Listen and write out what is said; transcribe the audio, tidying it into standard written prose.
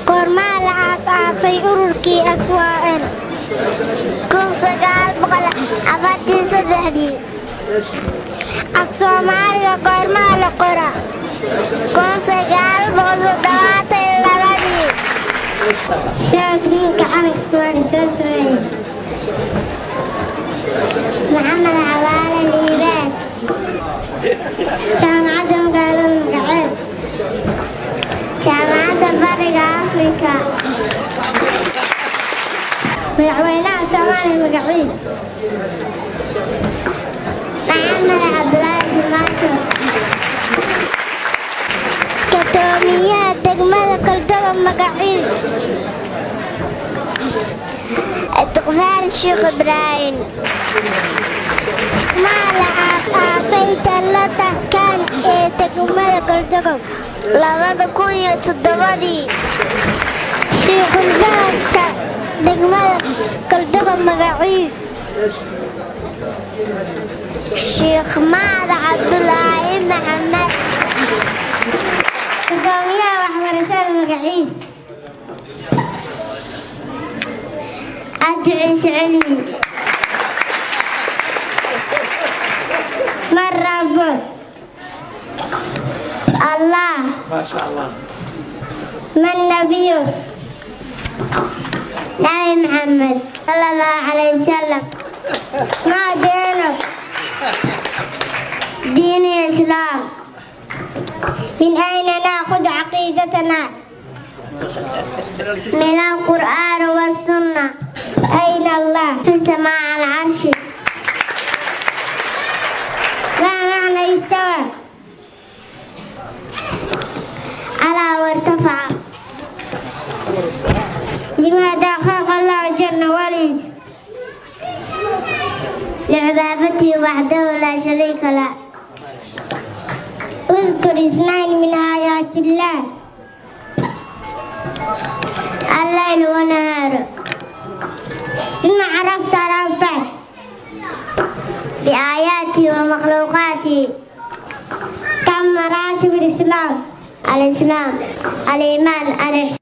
Goormaa la aasaasay ururkii SYL? 1943-dii. Af Soomaaliga goormaa la qoraa? 1972-dii. Sheeg ninka calanka Soomaaliya soo sameeyey. Maxamed Cawaale Liibaan. Jaamacadda magaalada magaceed? Jaamacadda Bariga Afrika. Madaxweynaha Soomaaliya magaciis? Maxamed Cabdulaahi Farmaajo. Gudoomiyaha degmada Galdogob magaciis? Istiqfaar Sheekh Ibraahim. Maa la aasaasay dallada kan ee degmada Galdogob? 2007-dii. Shiikhulbaarka degmada Galdogob magaciis? Sheekh Maada Cabdulaahi Maxamed. Gudoomiyaha waxbarashada magaciis? Cabdi Ciise Celi. Man rabbuk? Allah. Man nabiyuk? Nabi Maxamed sala allahu calayhi wasalam. Maa diinuk? Diin islaam. Min ayna naakhud caqiidatana? Min alqur'aan wasunna. Ayna Allah? Fi samaa cala carshi. Maa macna istawa? Calaa wartafaca. Limaada khalaqa allahu janna walinsa? Licibaadatihi waxdahu laa shariika lah. Udkur isnayn min aayaati illaah. Allayl wanahaaru. Bima carafta rabbak? Biaayaatihi wa makhluuqaatihi. Kam maraatib alislaam? Alislaam, aliimaan, alixsaan.